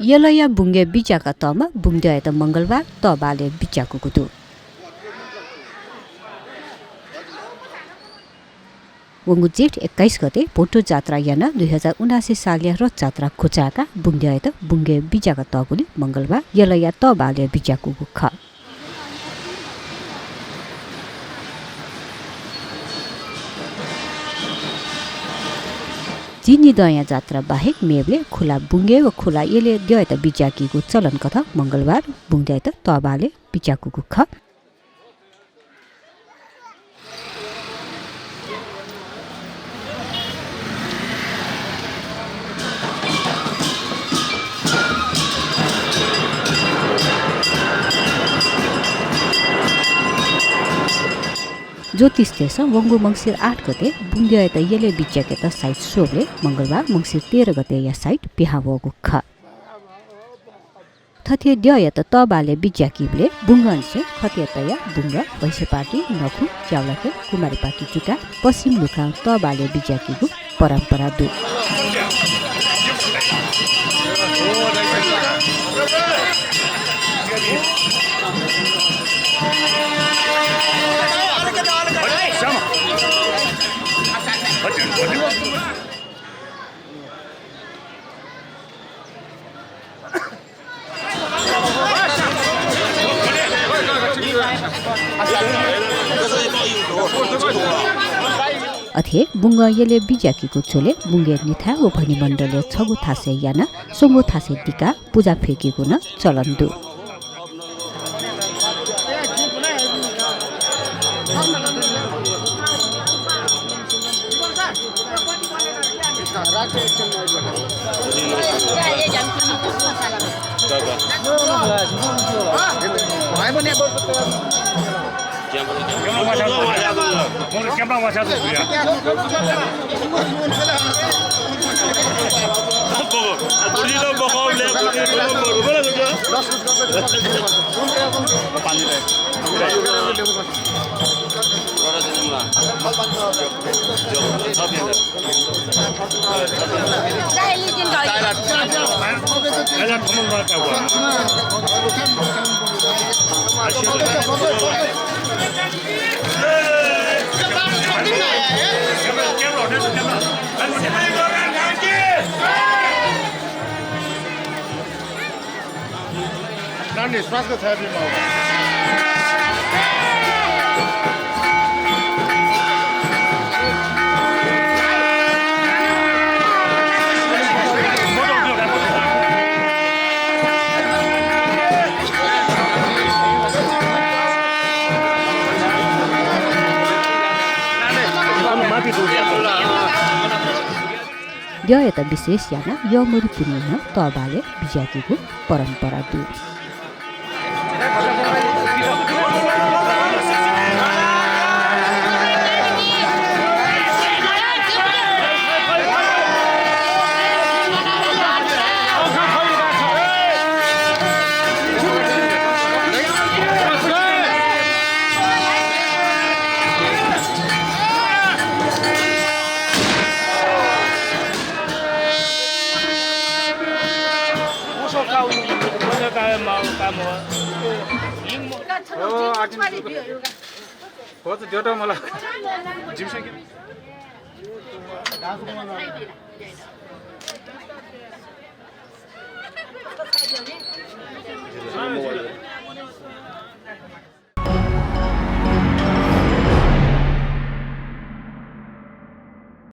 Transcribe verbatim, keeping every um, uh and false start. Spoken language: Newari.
यलया बुंगय् बिज्याका तःम्ह बुंद्यःयात मंगलबार तःबालय् बिज्याकूगु दु। वंगु जेठ एक्काइस गते भोटो जात्रा यानाः दुई हजार उनासी सालया रथजात्रा घुचाय्काः बुंद्यःयात बुंगय् बिज्याका तःगुलिं मंगलबार यलया तःबालय् बिज्याकूगु खः। झिंनिदँया जात्रा बाहेक मेबलय् खुला बुंगय् व खुला यलय् द्यःयात बिज्याकीगु चलन कथं मंगलबार बुंद्यःयात तःबालय् बिज्याकूगु खः। ज्योतिषतय्सं वंगु मंसिर आठ गते बुंद्यःयात यलय् बिज्याकेत साइत स्वःबलय् मंगलबार मंसिर तेह्र गतेया साइत पिहां वःगु खः। थथे द्यःयात तःबालय् बिज्याकीबलय् बुंगंनिसें खतय् तयाः बुंगः, भैंसे पार्टी, नखु, च्याउलाखे, कुमारी पार्टी जुकाः पश्चिम लुखां तःबालय् बिज्याकीगु परम्परा दु। अथे बुंगः यलय् बिज्याकीगु झ्वलय् बुंगय् निथाय् व भनिमण्डलय् छगू थासय् यानाः स्वंगू थासय् दिकाः पुजा फ्यकीगु नं चलन दु। द्यःयात विशेष यानाः यःमरि पुन्हिं नं तःबालय् बिज्याकीगु परम्परा दु।